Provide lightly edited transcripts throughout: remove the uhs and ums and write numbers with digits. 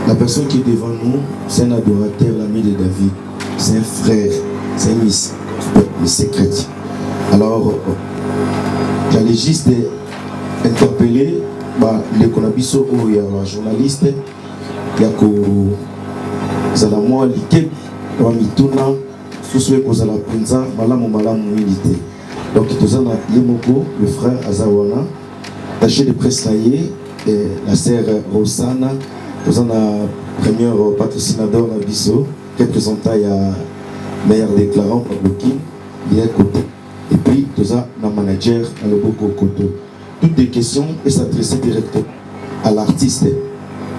La personne qui est devant nous, c'est un adorateur, l'ami de David. C'est un frère, c'est un miss, chrétien. Alors, j'allais juste interpeller bandeko na biso oyo ya bajournaliste ya kozala mwa likebi na mituna susu ekozala mpenza malamu malamu mingi te. Donc toza na ye moko le frère aza wana, attaché de presse na ye, la sœur Rosana, toza na première patrocinador na biso, représentant ya meilleur déclarant Pablo King ye côté, et puis toza na manager na loboko koto. Toutes les questions et s'adresser directement à l'artiste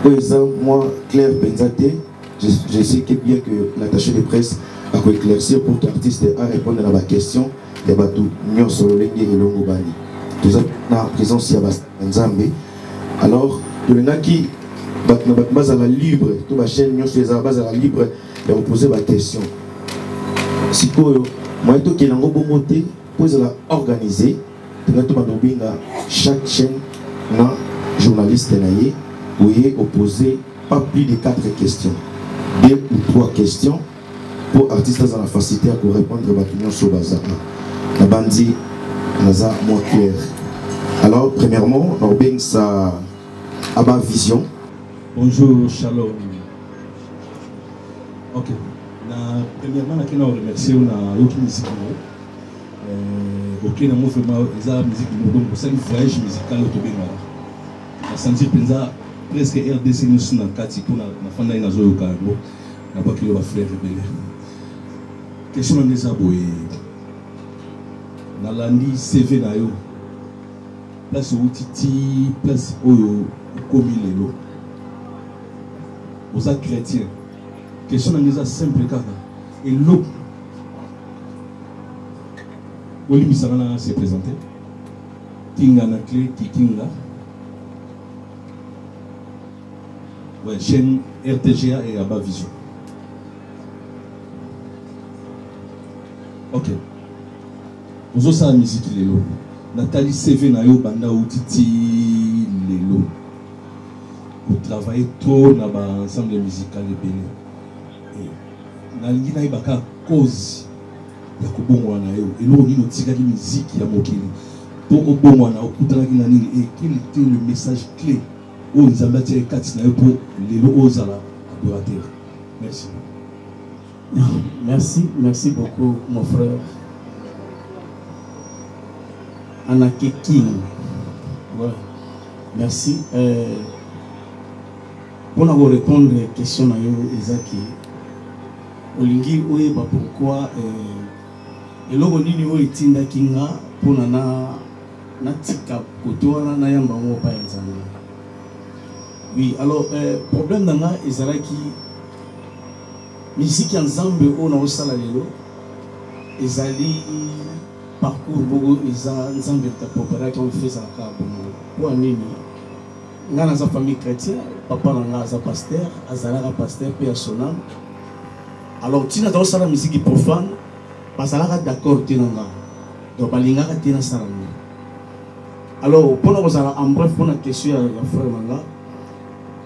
oyo eza mwa clair mpenza te. Je sais que bien que l'attaché de presse akoéclaircir pour que l'artiste a répondre na baquestion ya bato nyonso lolenge elongo bani. Toza na présence ya banzambe, alors tolingaki bato na bato bazala libre to bachaîne nyonso ezala bazala libre ya kopose baquestion. Sikoyo moye tokende yango bongo te mpo ezala organisé, tonga tobanda kobenga chaque chaîne na journaliste na ye oye opose pas plus de 4 questions, 2 ou 3 questions pour artiste aza na facilité ya korépondre bato nyonso bazaka na bandi naza mwa clair. Alors premièrement nakobengisa Aba Vision. Bonjour, shalom. Ok, na premièrement nakei na remercier yo na yoki musique na yo. Ok, nango vraiment eza musique moko, donc osali voyage musical oyo tobengaka nasentir mpenza presque RDC nyonso na kati mpo nafandaki nazoyoka yango, nabwaki yo bafleur ebele. Question nanga eza boye, nalandi CV na yo, place outi ti place oyo okomi lelo, oza chrétien. Question nanga eza simple kaka, eloko olimbisanga na se présenter Kinga na clé Kikinga, ouais, chaîne RTGA et Abba Vision. Ok, ozosala miziki lelo, natali CV na yo banda outi ti lelo, otravaille trop na baensemble musical ebele. Nalingi nayeba kaka cause ya kobongwana na yo, eloko nini otikaki miziki ya mokili mpo obongwana, okutanaki na nini, et quel était le message clé oyo Nzambe atiaki kati na yo mpo lelo ozala adorateur? Merci. Merci, merci beaucoup mon frère Anake King. Ouais. Merci. Mpona korépondre question na yo, eza ke olingi oyeba pourquoi, eloko nini oyo etindaki nga mpona na natika kote wana nayamba yango epai ya Nzambe. Oui, alors problème na nga ezalaki miziki ya Nzambe oyo naosala lelo ezali parcours moko eza Nzambe tapoperaki yango, efe ezalaka bongo. Mpo ya nini? Nga naza famille chrétien, papa na nga aza pasteur, azalaka pasteur mpe ya sonam. Alors ntina aza kosala miziki profane, bazalaka d'accord te na nga, donc balingaka te nasala ngo. Alors mpona kozala en bref mpona question ya frère na nga,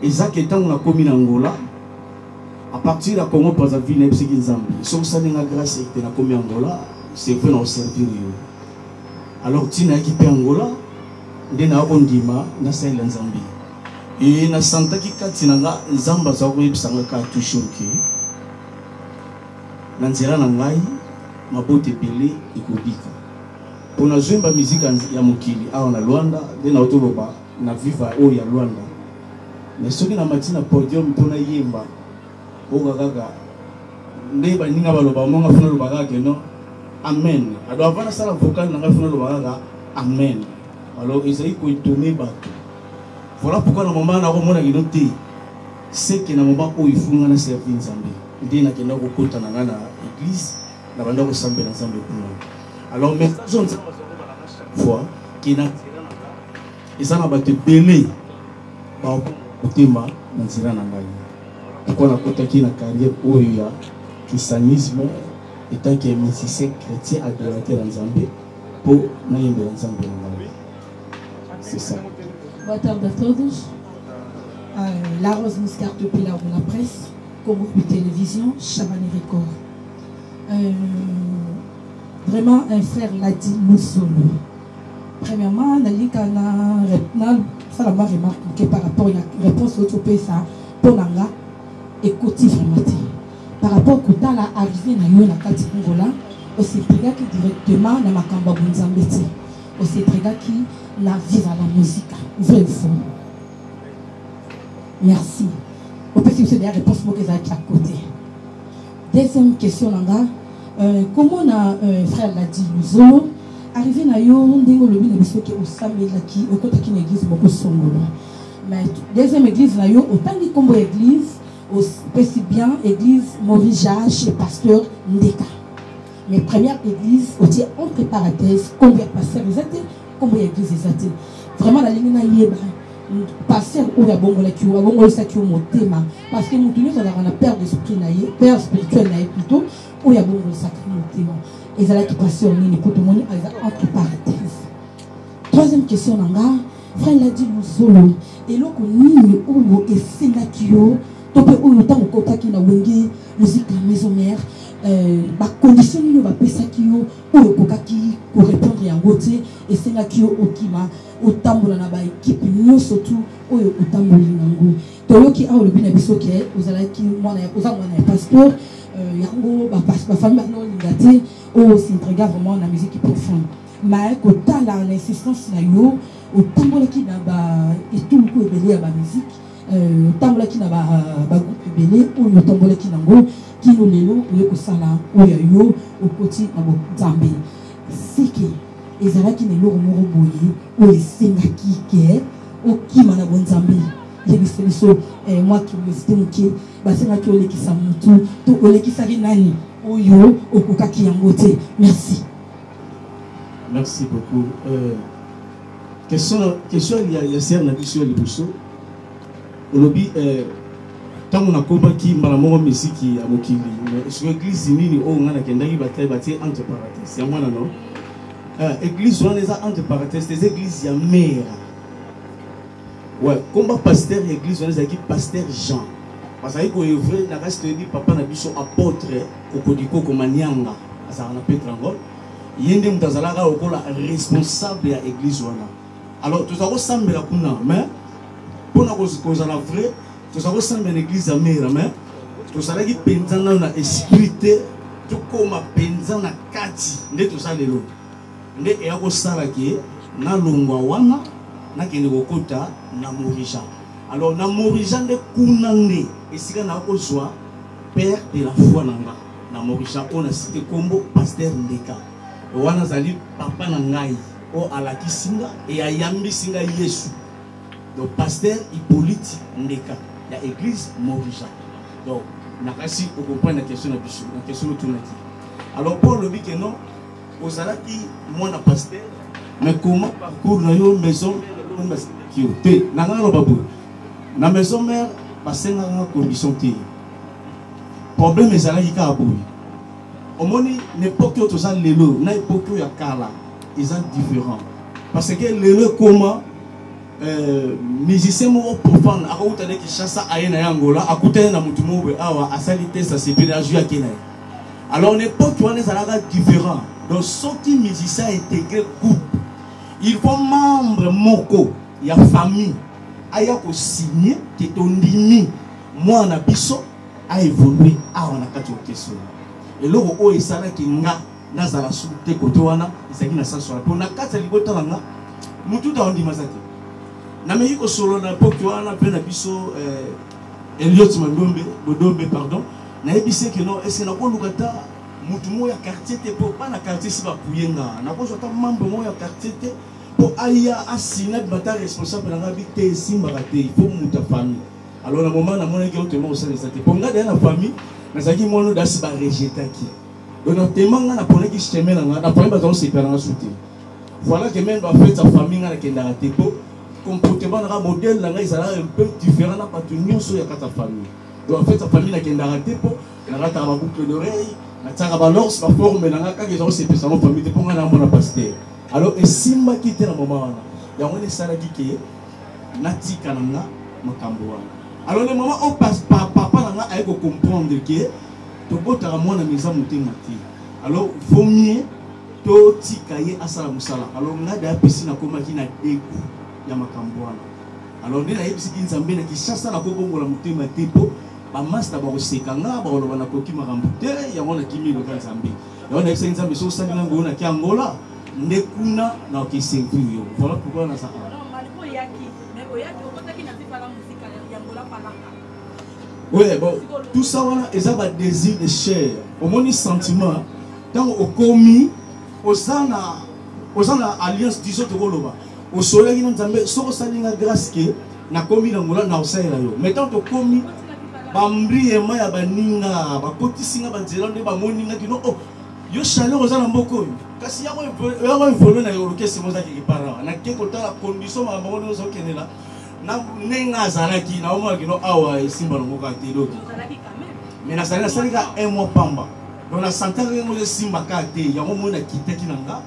eza ke ntango nakomi na Angola à partir ya Congo Brazzaville, nayebisaki Nzambe soki osali nga grâce ete nakomi Angola, c'est vrai na oservir yo. Alors ntina yaki mpe Angola nde naya kondima nasalela Nzambe, e nasantaki kati na nga Nzambe aza koyebisa nga kaka toujours ke na nzela na ngai mabota ebele ekobika. Mpo nazoyemba miziki ya mokili awa na Luanda, nde na toloba na viva oyo ya Luanda, mais soki namati na podium mpo nayemba, oyoka kaka nde baninga baloba monga funa loba kaka ke non, amen. Alors avant nasala vocal na ngai, funa loba kaka amen. Alors ezali koétonner bato. Voilà pourquoi na moment nakomona kino te seke na moment oyo ifunga na servi Nzambe, nde nakenda kokota na ngai na église, na banda kosambela Nzambe kuna. Alors message oyo Nzambe azokobala nga chaque fois ke na nzela na nga eza na bato ebele bakotema na nzela na ngai. Pourquoi nakotaki na carrière oyo ya christianisme etant que musicien chrétien adorateur ya Nzambe, mpo nayembela Nzambe na ngai. C'est ça. Boa tarde a todos. La Rose Muscarte Pilar de la presse, Congo Télévision, Chabani Record. Euh, vraiment, un frère l'a dit, nous sommes. Premièrement, nalika na na sala ma remarque que par rapport à réponse au ça pour nanga ekoti vraiment te. Par rapport kotala arrivé na yo na kati Angola, osepelaki directement na makambo ya bonzambe te. Osepelaki na viva la musique. Vrai ou faux? Merci. Opesi biso deya réponse moko ezalaki à côté. Deuxième question na nga, euh, comment na euh, frère Ladi Luzolo arrivé na yo ndenge olobi na biso ke osambelaki okotaki na église moko songolo, mais deuxième église na yo otangi nkombo ya église, opesi bien église Morija chez pasteur Ndeka, mais première église otie entre parenthèses nkombo ya pasteur eza te, nkombo ya église eza te. Vraiment nalingi nayeba pasteur oyo abongolaki yo, abongolisaki yo motema, parce que moto nyonso azalaka na père d'esprit na ye, père spirituel na ye plutôt, oyo abongolisaka motema ezalaki pasteur nini, po tomoni eza entre parenthèse. Troisième question na nga, frère Ladi Luzolo, eloko nini oyo esengaki yo to mpe oyo ntango okotaki na Wenge Musique la Maison Mère, euh, bacondition nini oyo bapesaki yo oyo okokaki korépondre yango te, esengaki yo okima otambola na baekipe nyonso tu oyo otamboli nango? Toyoki awa olobi na biso ke ozalaki mwana, oza mwana ya pasteur, euh, yango bafamille bano olinga te oyo s'intriga vraiment na musique profonde, mais kotala na insistance na yo, otambolaki na ba etuluku ebele ya bamusique, euh, otambolaki na bagroupe ebele oyo otambolaki nango kino lelo oye kosala oyo ya yo, okoti na bonzambe. Seke ezalaki na eloko moko boye oyo esengaki ke okima na bonzambe? Yebisa biso eh, mwa curiosité moke, basengaki olekisa motu to olekisaki nani oyo okokaki yango te? Merci. Merci beaucoup. Euh, question question ya ya sœur na biso ya liboso, olobi ntango nakomaki mbala moko misiki ya mokili, mais soki église nini oyo ngai nakendaki, batai batie entre parenthèse yango wana. No, église wana eza entre parenthèse, eza église ya mera. Ouais, komba pasteur ya église wana ezalaki pasteur Jean, bazalaki koœuvrer na kasi. Toyebi papa na biso apôtre Kokodikoko Manianga, azalaka na Petrangol, ye nde moto azalaka lokola responsable ya église wana. Alors toza kosambela kuna, mais mpona kozala vrai, toza kosambela na église ya mera, mais tozalaki mpenza nano na esprit te, tokóma mpenza na kati nde toza lelo. Nde eya kosala ke nalongwa wana, nakende kokota na Morija. Alors na Morija nde kuna nde esika na kozwa père de la foi na nga na Morija, oyo na cité kombo pasteur Ndeka. Wana azali papa na ngai oyo alakisi nga e ayambisi ngai Yesu, donc pasteur Hippolyte Ndeka ya église Morija. Donc nakasi okomprendre na question na biso, na question otunaki. Alors mpo olobi ke non, ozalaki mwana pasteur, mais comment parcours na yo, maison mère basengaki yo te? Na ngai naloba boye, na maison mère basengaka nga condition te. Problème ezalaki kaka boye, omoni, na époque oyo toza lelo na époque oyo ya kala eza différent, parce que lelo ekoma musicien moko profane akouta nde Kinshasa, aye na ye Angola, akutani na motu moko boye awa, asali test, asepeli, azwi, ake na ye. Alors na époque wana ezalaka différent. Donc soki musicien intégré groupe, il faut membre moko ya famille aya kosigne ke tondimi mwana biso aévolue awa na kati ya orchestre. Eloko oyo esalaki nga nazala su te kote wana ezalaki na sens wana, mpo na kati ya libota na nga motu ta ondima aza te. Nameki kosolola na epoke wana mpe na biso Eliot Mandombe Bodombe, pardon, nayebisi ke non, est-ce nakoluka ta motu moko ya quartier te, mpo bana quartier si bapuye nga, nakozwa ata membre moko ya quartier te mpo aya asina bima ta responsable na nga? Bi te, esimbaka te, il faut moto ya famille. Alors na moment namonaki oyo tema kosalisa te, mpo nga deya na famille nazalaki mwana oyo dasi barejetaki. Donc na tema nga naponaki chemin na nga, na famille baza kosepela nanga su te. Voilà que même bafete ya famille nga nakendaka te, mpo comportement nanga, modèle na ngai ezalaka un peu différent na bato nyonso ya kati ya famille. Donc en fait ya famille nakendaka te, mpo nalataka baboucle d'oreille, natiaka balors, baforme na nga kaka eza kosepesa yango famille te, mpo ngai namona pasteur. Alors esimbaki te na moma wana, yango wana esalaki ke natika na nga makambo wana. Alors le moment oyo papa na nga aye kocomprendre ke tobotaka mwana mais eza motema te, alors vaut mieux totika ye asala mosala. Alors nga da apesi nakomaki na dégoût ya makambo wana. Alors nde nayebisiki Nzambe na Kinshasa nakobongola motema te, mpo bamasta bakoseka nga, bakoloba nakoki makambo te. Yango nakimi eloka Nzambe. Yango nayebisaki Nzambe, soki osali nga ngolo naki Angola, nde kuna nakoki servir yo. Voilà pourquoi naza. Ouais, bon, tout ça wana eza ba désir de chair. Omoni sentiment ntango okomi oza na alliance, disons tokoloba osololaki na Nzambe, soki osali nga grâce ke nakomi na Ngola, na osalela yo. Mais ntango tokomi bambriema ya baninga bakotisi nga banzela nde bamoni nga kino, oh yo chaleur oza na mboka oyo, kasi yango évolue na orchestre mo oza quelque part awa. Nake kotala condition makambo ngo ndenge ozokendela na ndenge azalaki, naomona kino awa esimba nango kaka te eloki. Mais nazali nasali kaka un mois pamba, donc nasantaki yango esimba kaka te. Yango moi nakitaki na nga,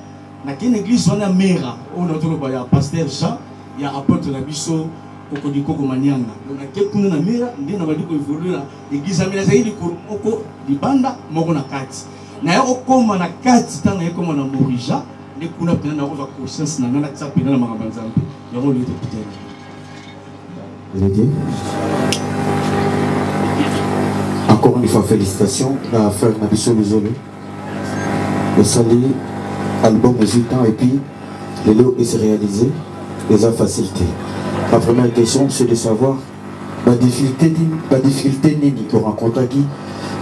nakei na église wana mera oyo natoloba ya pasteur Jean ya apôtre na biso Kokodikoko Manianga. Donc nake kuna na mera nde nabandi koévolue na église ya mera. Ezalaki likolo moko libanda, moko na kati. Naye kokóma na kati, ntango naye kóma na Morija, nde kuna mpena nakozwa conscience na ngai, natia mpena na makambo ya Nzambe. Yango loye tokutani. Délégué. Encore une fois, félicitations à frère Nabiso Luzolo. Le salut, album résultant et puis le lot s'est réalisé, les a facilité. Ma première question, c'est de savoir la difficulté nini pour rencontrer qui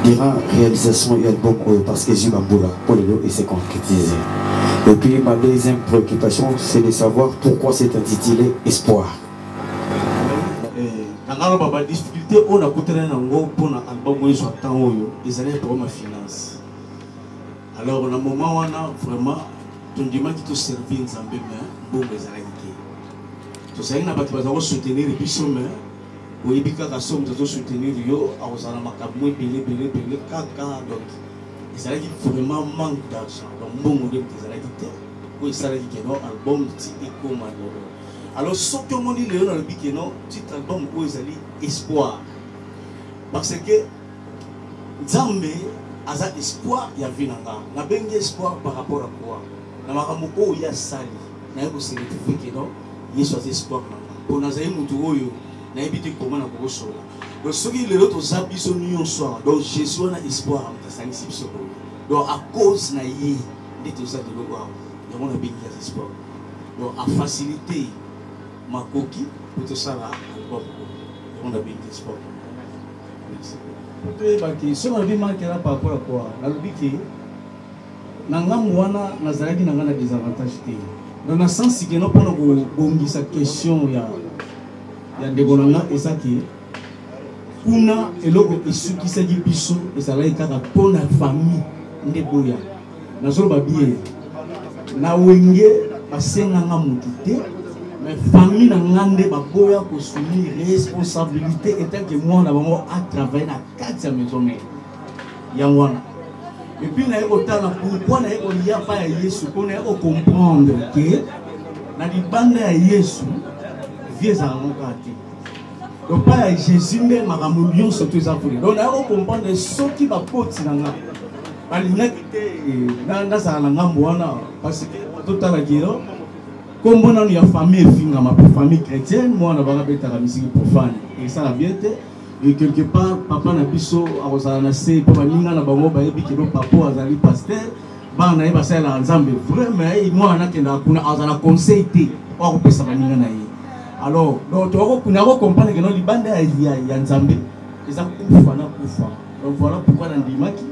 durant réalisation et album parce que j'ai bamboula pour le lot et s'est concrétisé. Et puis ma deuxième préoccupation, c'est de savoir pourquoi c'est intitulé Espoir. Nangaloba badifficulté oyo nakutana nango mpona album oyo ezwa temps oyo ezali ya problème ya finance. Alors na moment wana vraiment tondimaki toservir Nzambe, mais mbongo ezalaki te. Tozalaki na bato baza kosoutenir biso, mais oyebi kaka so moto azosoutenir yo akozala na makambo mo ebele ebele ebele kaka. Donc ezalaki vraiment manque d'argent, donc mbongo nde moto ezalaki te oyo esalaki keno album ti ekoma lelo. Alors soki omoni lelo nalobi keno titre album oyo ezali Espoir, parce que Nzambe aza espoir ya vie na nga. Nabengi espoir par rapport à quoi? Na makambo oyo ye asali, naye kose retrouve keno Yesu aza espoir na nga, mpo nazali motu oyo nayebi te koma na kokosola. Donc soki lelo toza biso nyonso awa, donc Jésus wana espoir moto asangisi biso boye, donc à cause na ye nde toza lelo awa. Yango nabengi aza espoir, donc afacilité makoki mpo tosala album oyo. Yango nabengi espoir. Merci. Toyebaki soki nalobi manque eza par rapport à quoi? Nalobi ke na ngambo wana nazalaki na ngai na désavantage te, donc na sens keno mpona kobongisa question ya ndeko na nga, eza ke kuna eloko esukisaki biso ezalaki kaka mpona famille nde boya. Nazoloba bien, na Wenge basenganga motu te, mais famille na nga nde baboya kosumi responsabilité etant que mwana bango atravaille na kati ya maison mère. Yango wana. Et puis naye kotala pourquoi naye koya pa ya Yesu, mpo naye kocomprendre ke na libanda ya Yesu vie ezalaka ngo kaka te. Donc pa ya Jésus nde makambo nyonso to eza vule. Donc naye kocomprendre soki bakoti na nga balingaki te nazala na ngambo wana, parce que totala kelo nkombo nanu ya famille efingama mpo famille chrétienne, mwana banga betaka misiki profane, esala bien te. Et quelque part papa na biso akozala na se mpo baninga na bango bayebi kelo papa azali pasteur, bana na ye basalelaka Nzambe vrai, mais mwana akendaka kuna azala conseil te oyo akopesa baninga na ye. Alors donc nakocomprendre keno libanda ya Nzambe eza kufa na kufa. Donc voilà pourquoi nandimaki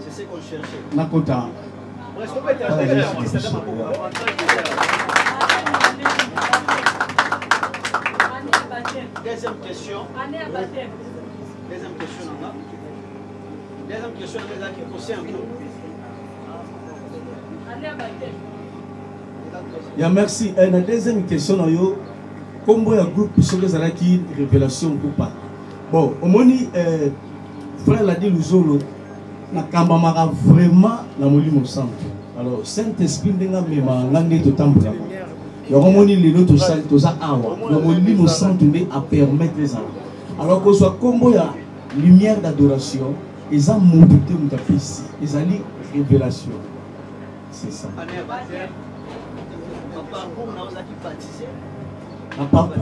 nakota. Deuxième question. Deuxième question, Nanga. Deuxième question, Nanga, qui concerne un Ya merci. Na deuxième question na yo, kombo ya groupe soki ezalaki Révélation ou pas. Bon, omoni frère Ladi Luzolo, nakambamaka vraiment na Molimo Santo. Alors Saint Esprit ndenge amemaka nga nde totambolaka. Yango omoni lelo tosali toza awa, donc Molimo Santo nde apermettre ezala. Alors kozwa nkombo ya Lumière d'adoration eza mutu te mutu apesi, ezali révélation. C'est ça. Na parcours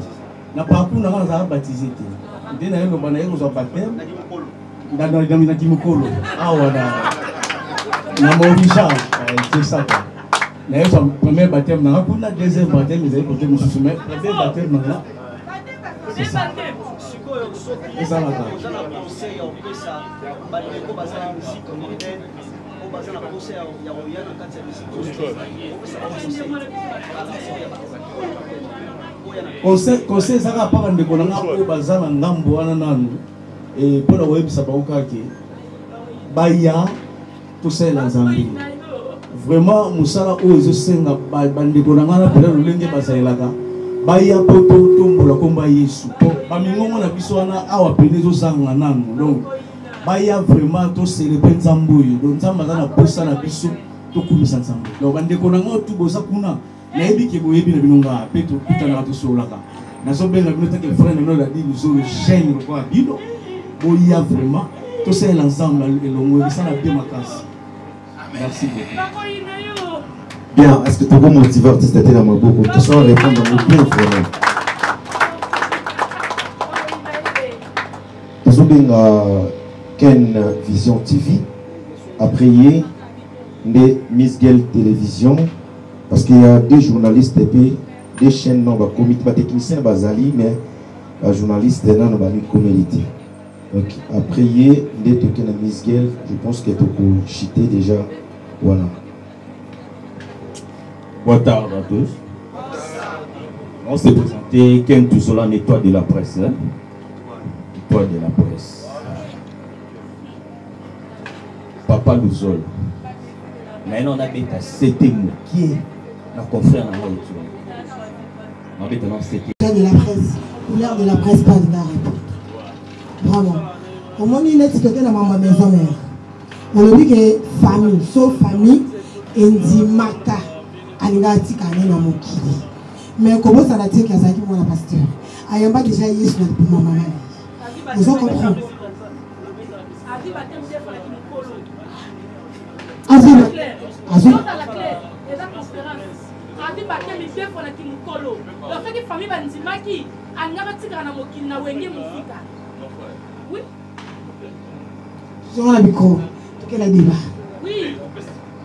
na parcours na nga nazala baptisé te nde naye loba naye kozwa baptême na kimokolo awa na na morija, c'est ça quoi. Naye kozwa premier baptême na nga kuna, deuxième baptême ezali kote mosusu, mais premier baptême na nga, c'est ça. Sikoyo soki Ezalaka. Oza na conseil ya kopesa bandeko baza na musique mondaine, oyo baza na posa ya koya na kati ya musique gospel, opesa bango conseil par rapport ya oyo na Conseil ezaka mpa bandeko na nga oyo baza na ngambo wana nanu, mpo na koyebisa bango kaka ke baya tosalela Nzambe. Vraiment mosala oyo ezosenga bandeko na ngai na mpena lolenge bazalelaka, baya mpo totombola nkombo ya Yesu, mpo bamingongo na biso wana awa pene ezozanga nanu. Donc baya vraiment tocélébre Nzambe oyo. Donc Nzambe aza na posa na biso tokumisa Nzambe. Donc bandeko na ngai tu boza kuna, nayebi ke boyebi na bino nga mpe tokutanaka, tosololaka, nazobenga bino take frère na bino Ladi Luzolo, jeune lokola bino. Boya vraiment tosalela Nzambe elongo, esala bien makasi. Merci beaucoup. Bien, est-ce que tu peux motiver artiste à la maboko? Tout ça répondre à bien vraiment. Tozobenga Ken Vision TV, après ye nde Miss Girl Télévision, parce qu'il y a deux journalistes et puis deux chaînes non ba comité ba technicien bazali, mais ba journaliste nano ba mi comité. Donc après ye nde toke na Miss Girl, je pense que toko chiter déjà, voilà. Boa tarde à tous. On s'est présenté Ken Tuzola, étoile de la presse. Hein? Étoile de la presse. Papa Luzolo. Maintenant, on a bêta c'était qui est la confrère en autour. On a bêta non c'était. De la presse, couleur de la presse, pas de la répondre. Vraiment. Omoni neti toke na mama maison mère. Olobi ke famille, so famille endimaka alinga atika ne na mokili. Mais kobosana te ke azalaki mwana pasteur. Ayamba déjà Yesu na libuma mama na ye. Ozo comprendre? Azwi azwi Azwi baptême deux fois na kimokolo. Donc soki famille bandimaki, alingaka atikala na mokili na Wenge Musica. Oui. Zonga na micro. Tokela débat. Oui.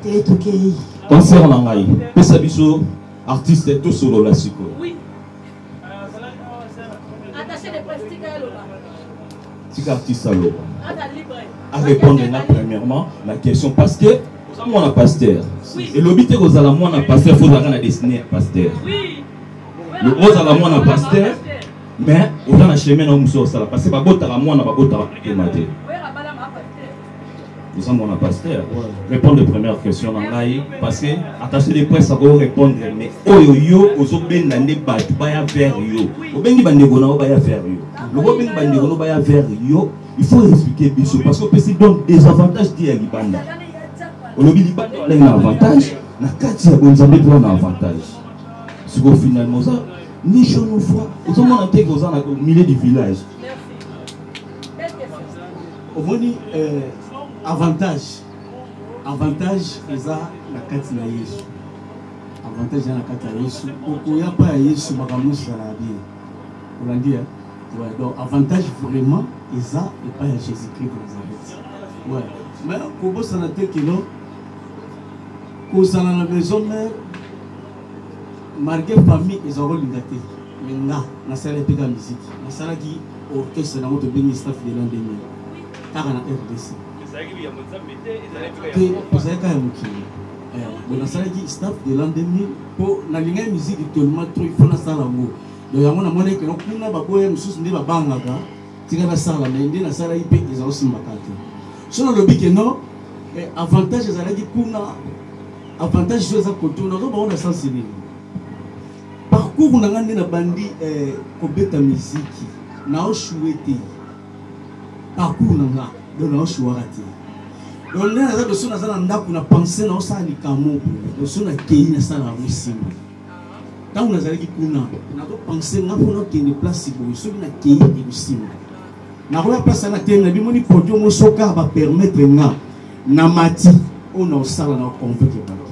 Te tokei. Concert na ngai, pesa biso artiste tosolola sikoyo. Oui. Attaché de presse, tika aloba. Tika artiste aloba. Aza libre. À répondre là premièrement la question, parce que oza mwana pasteur. Elobi te kozala mwana pasteur faut ozalaka na destinée ya pasteur. Oui. Ozala mwana pasteur, mais oza na chemin na yo mosusu osala, parce que babotaka mwana, babotaka motema te. Oza mwana pasteur, répondre première question na ngai, parce que attaché de presse ako répondre, mais oyo yo ozobenda nde bato baya vers yo, obengi bandeko na yo baya vers yo, loko obengi bandeko na yo baya vers yo, il faut expliquer biso, parce que opesi donc des avantages ti ya libanda. Olobi libanda olengi na avantage, na kati ya bonzambe mpe wana avantage. Sikoyo finalement oza ni chaud ni froid, ozomona te ke oza na au milieu du village. Omoni avantage eza na kati na Yesu. Avantage eza na kati ya Yesu. Okoya pa ya Yesu, makambo nyonso ezalaka bien. Olandi, hein? Ouais, donc avantage vraiment eza epai ya Jésus-Christ de Nazareth. Ouais. Mais kobosana te keno kozala na maison mère, malgré famille eza kolinga te, mais nga nasalaki mpe ka musique, nasalaki orchestre nango tobengi Staff de l'an 2000 kaka na RDC te, ezalaki kaka ya mokili. Bon, nasalaki Staff de l'an 2000 mpo nalingaki musique tellement trop, il faut nasala yango. Donc yango namonaki keno kuna baboya mosusu nde babangaka tika nasala, mais nde nasalaki mpe eza osimbaka te. So nalobi keno avantage ezalaki kuna, avantage so eza kotuna ozo bango na sensi nini. Parcours na nga nde nabandi kobeta miziki, naoshue te. Parcours na nga donc naoshuwaka te. Donc nde naza doso, naza na ndako na pense naosala likambo boye, doso nakei nasala yango nsima. Ntango nazalaki kuna nazopense nga mpona okende place boye, soki nakei ekosimba. Nakoya place na te na bimoni podium soka ba permettre nga na mati oyo na osala na convaincre bato.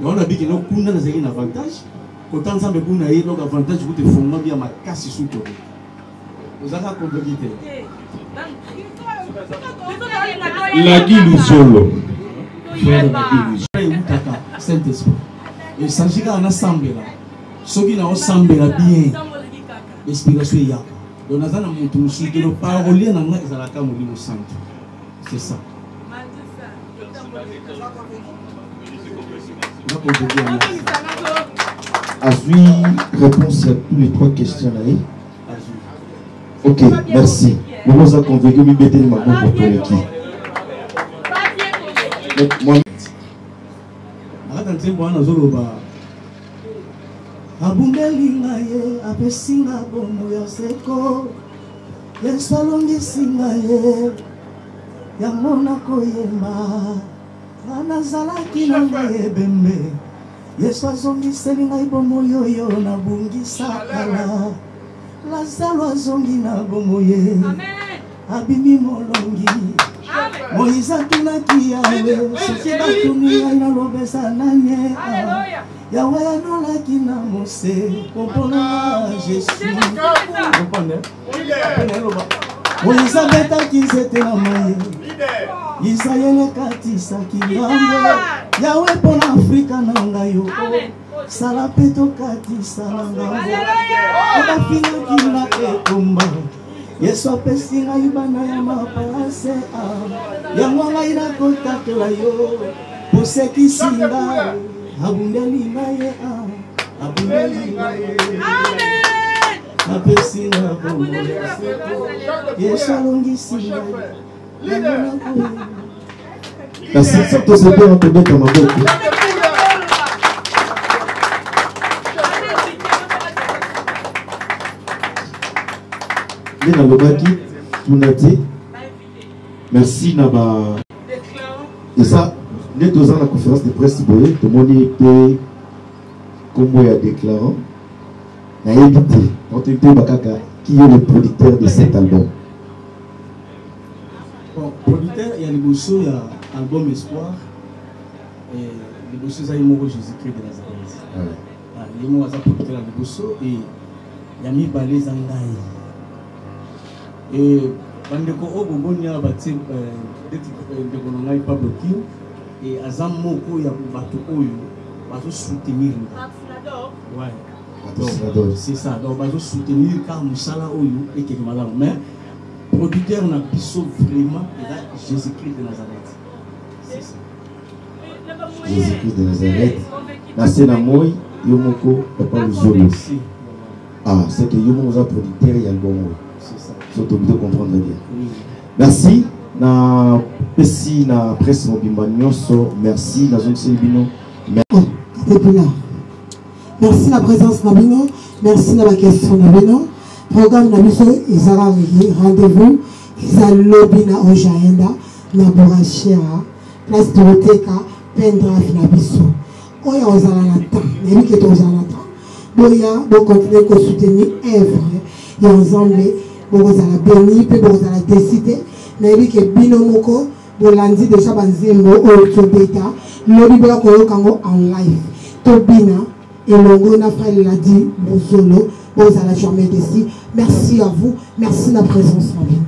Yango na biki no kuna nazalaki na avantage kota Nzambe kuna ye donc avantage kutu efongwami ya makasi suto. Ozalaka convaincu te. Ladi Luzolo. Frère Ladi Luzolo. Eutaka Saint-Esprit. Esangi kaka nasambela. Soki naosambela bien, inspiration eyaka. Donc naza na moto mosusu te, donc parolier na ngai ezalaka Molimo Santu. C'est ça. Azui réponse à tous les trois questions na ye. Ok, merci. Bongo oza convaincu mibeteli maboko toleki. Donc moi Nakata nzembo wana azoloba abundeli nga ye apesi nga bomo ya seko Yesu alongisi nga ye yango nakoyemba nga nazalaki na ngai ebembe Yesu azongiseli ngai bomoi oyo nabungisa kala Lazalo azongi na bomoi abimi molongi Moïse atunaki Yawe soki batuni ngai naloba eza nani Yawe anolaki na Mose komponanga Jésus comprendre Moïse abetaki nzete na mai Israël ekatisaki ngambo Yawe mpo na Afrika na ngai yo sala mpe tokatisa na ngambo bafinaki na ekomba Yesu apesi ngai bana ya mapase yango ngai nakotatola yo posekisi ngai abundeli ngai abundeli ngai apesi nga bomoi ya seko Yesu alongisi ngai yango nakoyeba. Kasi soki tosepela tobeta maboko. Nde nalobaki tuna te. Merci na ba eza nde toza na conférence de presse boye tomoni mpe nkombo ya déclarant nayebi te donc toyeba kaka qui est le producteur de cet album. Bon, producteur ya liboso ya album Espoir eh, liboso eza ye moko Jésus-Christ de Nazareth. Ouais. Ah, ye moko aza producteur ya liboso e ya mibale eza ngai. E bandeko oyo bomoni awa batie ndeti ndeko na ngai Pablo Kim e aza moko ya bato oyo bazo soutenir nga. Ouais. Patrocinador. Donc, c'est ça. Donc bazo soutenir kaka mosala oyo ekende malamu mais producteur na biso vraiment eza Jésus-Christ de Nazareth. C'est ça. Jésus-Christ de Nazareth. Na se na moi yo moko papa Luzolo. Si. Ah, c'est que yo moko oza producteur ya album oyo. C'est ça. So tobi to comprendre bien. Oui. Merci na pesi na presse mobimba nyonso merci nazongiseli bino. Oh, Caterpillar. Merci la présence na bino, merci na ba question na bino. Programme na biso ezala rendez-vous eza lobi na Ojaenda na Borachera place tokoteka pendrive na biso. Oyo ozala na temps, nayebi ke tozala na temps. Boya bokontinue kosoutenir œuvre ya Nzambe, bokozala béni mpe bokozala déçu te. Nayebi ke bino moko bolandi deja banzembo oyo tobeta lobi boya koyoka yango en live tobina elongo na frère Ladi Luzolo bozala jamais déçu. Merci à vous, merci na présence na bino.